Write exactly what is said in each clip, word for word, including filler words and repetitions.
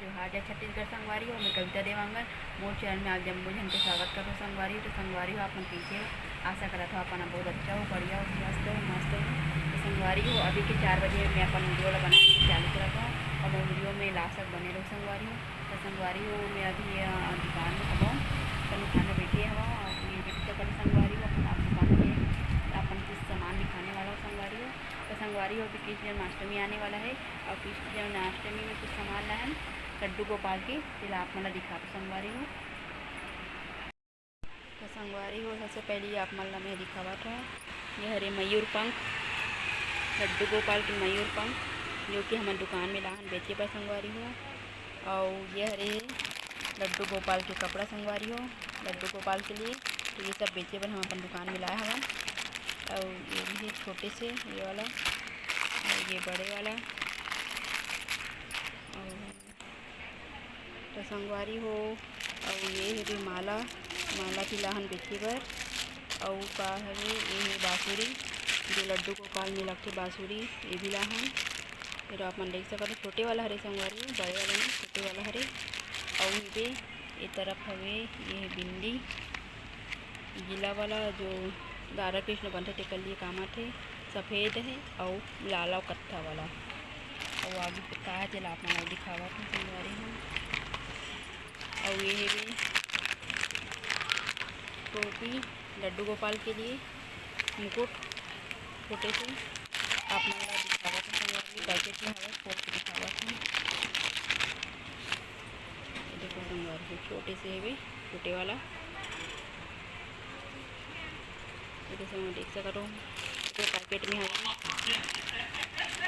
जोहार, जय छत्तीसगढ़ संगवारी हो। मैं कविता देवांगन, मोर चैनल में आप जम्मो झन के स्वागत करथों संगवारी हो। तो संगवारी हो, आप मन कइसे हो? आशा करत हो आप मन बहुत अच्छा हो, बढ़िया हो, स्वस्थ हो, मस्त हो। तो संगवारी हो, अभी के चार बजे मैं अपन वीडियो ला बना के चालू करत हूँ और मोर वीडियो में लास्ट तक बने रहो संगवारी हो। तो संगवारी हो, मैं अभी, अ, दुकान में हवं, अपन दुकान में बैठे हवं और ये देख सकत हो संगवारी हो, अपन आप दुकान में अपन कुछ सामान दिखाने वाला हूँ संगवारी हो। तो संगवारी हो, अभी कृष्ण जन्माष्टमी आने वाला है और कृष्ण जन्माष्टमी में कुछ सामान लाए हन लड्डू गोपाल के, तेला आप मन ला दिखात हूँ संगवारी हो। तो संगवारी हो, सबसे पहले आप मन ला मैं दिखावत हूँ, ये हरे मयूर पंख, लड्डू गोपाल के मयूर पंख, जो कि हमन दुकान में लाहन बेचे बर संगवारी हो। अउ ये हरे लड्डू गोपाल के कपड़ा संगवारी हो, लड्डू गोपाल के लिए। तो ये सब बेचे बर हम अपन दुकान में लाए हवन। अउ ये भी है छोटे से, ये वाला, अउ ये बड़े वाला, अउ तो संगवारी हो, अउ ये हरे माला, माला भी लाहन बेचे बर। अउ का हरे, ये हे बांसुरी, जो लड्डू गोपाल में लगथे बांसुरी, ये भी लाहन। फिर आप मन देख सकत हो, छोटे वाला हरे संगवारी, बड़े वाला नहीं, छोटे वाला हरे। अउ ये, ये तरफ हवे, ये हे बिंदी, गीला वाला जो राधा कृष्ण बनथे तेकर लिए काम आथे, सफेद हे अउ लाल अउ कत्था वाला। अउ आगे के का हे तेला आप मन ल दिखावत हूँ संगवारी हो। अउ ये हवे टोपी लड्डू गोपाल के लिए, मुकुट छोटे से आप मन ल दिखावत हूँ संगवारी, पैकेट में हवे, खोल के दिखावत हूँ। ये देखो संगवारी हो, छोटे से हवे, छोटे वाला। ये जैसे मैं देख सकत हूँ, ये पैकेट में हवे।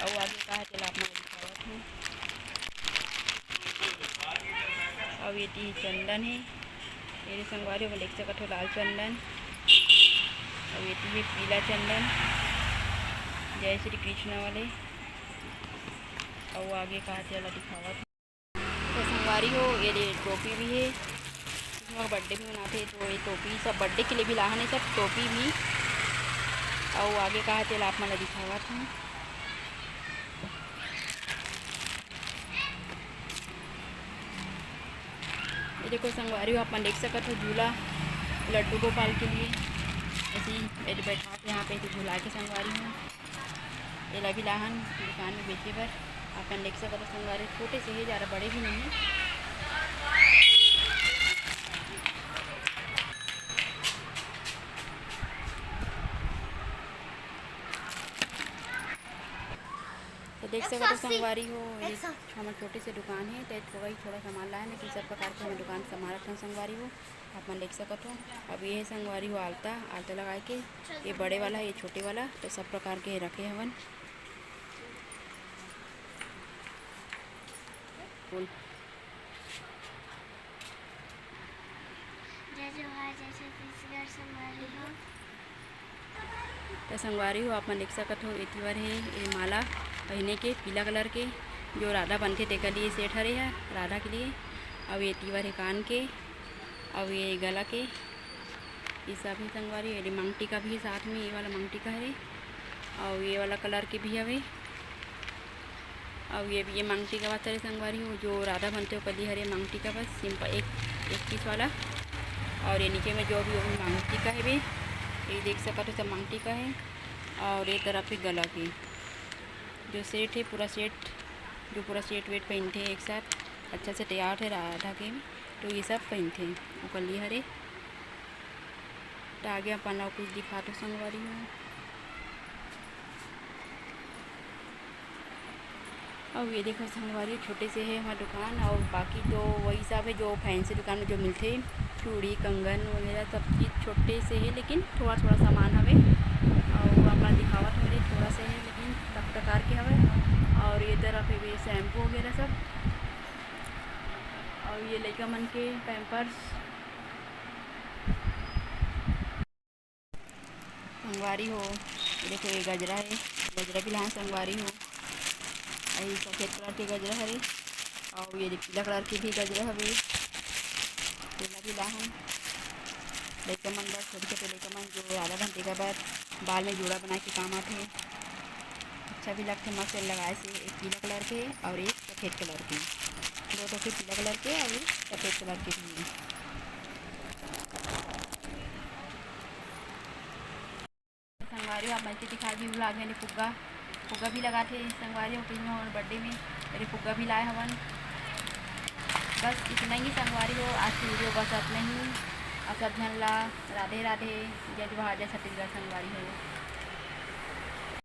अउ आगे का हे तेला आप मन ल दिखावत हूँ। अउ ये ती चंदन हे, ये संगवारी हो, देख सकत हो लाल चंदन, अउ ये ती हे पीला चंदन, जय श्री कृष्ण वाले। अउ आगे का हे तेला दिखावत हूँ। तो संगवारी हो, ये दे टोपी भी हे, कृष्णा का बर्थडे भी मनाथे, तो ये टोपी सब बर्थडे के लिए भी लाहन हे, सब टोपी भी। अउ आगे का हे तेला आप मन ल दिखावत हूँ। ये देखो संगवारी हो, आप मन देख सकत हो झूला लड्डू गोपाल के लिए, ऐसे ही ये बैठा के यहाँ पे तो झूला के संगवारी हो। एला भी लाहन दुकान में बेचे बर। आप मन देख सकत हो संगवारी, छोटे से हे, ज़्यादा बड़े भी नहीं हे। तो देख सकत हो संगवारी हो, ये हमर छोटे से दुकान हे, तो थोड़ा ही, थोड़ा सामान लाए, लेकिन सब प्रकार के हमर दुकान संभालत हन संगवारी हो। आप मन देख सकत हो। अब ये हे संगवारी हो आलता, आलता लगाए के, ये बड़े वाला, ये छोटे वाला, तो सब प्रकार के रखे हवन। बोल। जय जोहार, जय छत्तीसगढ़ संगवारी हो। तो संगवारी हो, आप मन देख सकत हो, एती बर हे ये माला पहिने के पीला कलर के, जो राधा बनथे तेकर लिए सेट हरे हे राधा के लिए। अउ एती बर हे कान के, अउ ये गला के, ये सब हे संगवारी। ये मांग टीका भी हे साथ में, ये वाला मांग टीका हरे, अउ ये वाला कलर के भी हवे। अउ ये, ये मांग टीका वाला हरे संगवारी हो, जो राधा बनथे ओकर लिए हरे मांग टीका, बस सिंपल एक, एक पीस वाला। अउ ये नीचे में जो भी मांग टीका हवे, ये देख सकत हो सब मांग टीका हे। अउ ये तरफ हे गला के जो सेट हे, पूरा सेट, जो पूरा सेट वेट पहिनथे एक साथ, अच्छा से तैयार हे राधा के, तो ये सब पहिनथे ओकर लिए हरे। तो आगे अपन ला कुछ दिखात हो संगवारी हो। अउ ये देखो संगवारी, छोटे से हे हमर दुकान, अउ बाकी तो वही सब हे जो फैंसी दुकान में जो मिलथे, चूड़ी, कंगन वगैरह सब चीज़ छोटे से हे, लेकिन थोड़ा थोड़ा सामान हवे। अउ आप ला दिखावत हवे, थोड़ा से हे लेकिन सब प्रकार के हवे। अउ ये तरफ हे शैम्पू वगैरह सब, अउ ये लइका मन के पैम्पर्स। संगवारी हो, ये देखो, ये गजरा हे, गजरा भी लाहन संगवारी हो। अउ ये सफेद कलर के गजरा हरे, अउ ये पीला कलर के भी गजरा हवे, तेला भी लाहन। लइका मन बर, छोटे छोटे लइका मन जो राधा बनथे तेकर बर बाल में जूड़ा बनाए के काम आथे, अच्छा भी लगथे, मस्त लगाए से। एक पीला कलर के अउ एक सफेद कलर के, दो ठो के पीला कलर के अउ सफेद कलर के भी। संगवारी हो, आप मन के दिखाए भी भुला गए फुग्गा, फुग्गा भी लगाथे संगवारी हो, कहीं और बर्थडे में मेरे फुग्गा भी लाए हवन। बस इतना ही संगवारी हो, आज की वीडियो बस इतना ही। आप सब झन ला राधे राधे, जय जोहार, जय छत्तीसगढ़ संगवारी हो।